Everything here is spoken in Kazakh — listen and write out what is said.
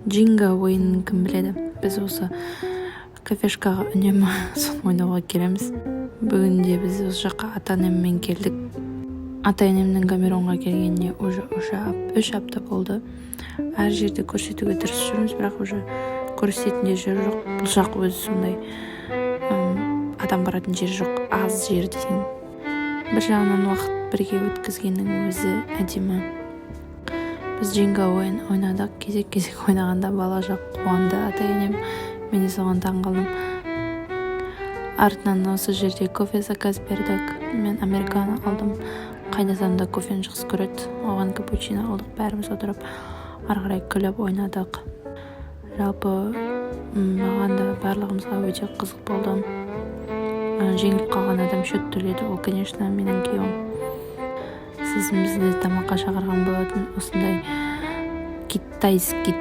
Джинга ойынын кім біледі? Біз осы кафешкаға үнемі соны ойнауға келеміз. Бүгін де біз осы жаққа ата енеммен келдік. Ата енемнің Камерунға келгеніне уже 3 апта болды. Әр жерді көрсетуге тырысып жүрміз, бірақ уже көрсететін де жер жоқ. Бұл жақ өзі сондай, адам баратын жер жоқ, аз жер деген. Бір жағынан, уақыт бірге өткізгеннің өзі әдемі. Біз Джинга ойын ойнадық. Кезек кезек ойнағанда бала жақ қуанды, ата енем. Мен де соған таң қалдым. Артынан осы жерде кофе заказ бердік. Мен американо алдым, қайнатам да кофені жақсы көреді, оған капучино алдық. Бәріміз отырып, ары қарай күліп ойнадық. Жалпы, маған да, барлығымызға өте қызық болды. Жеңіліп қалған адам счет төледі, ол, конечно, менің күйеуім. Сосын бізді тамаққа шақырған болатын, осындай китайский.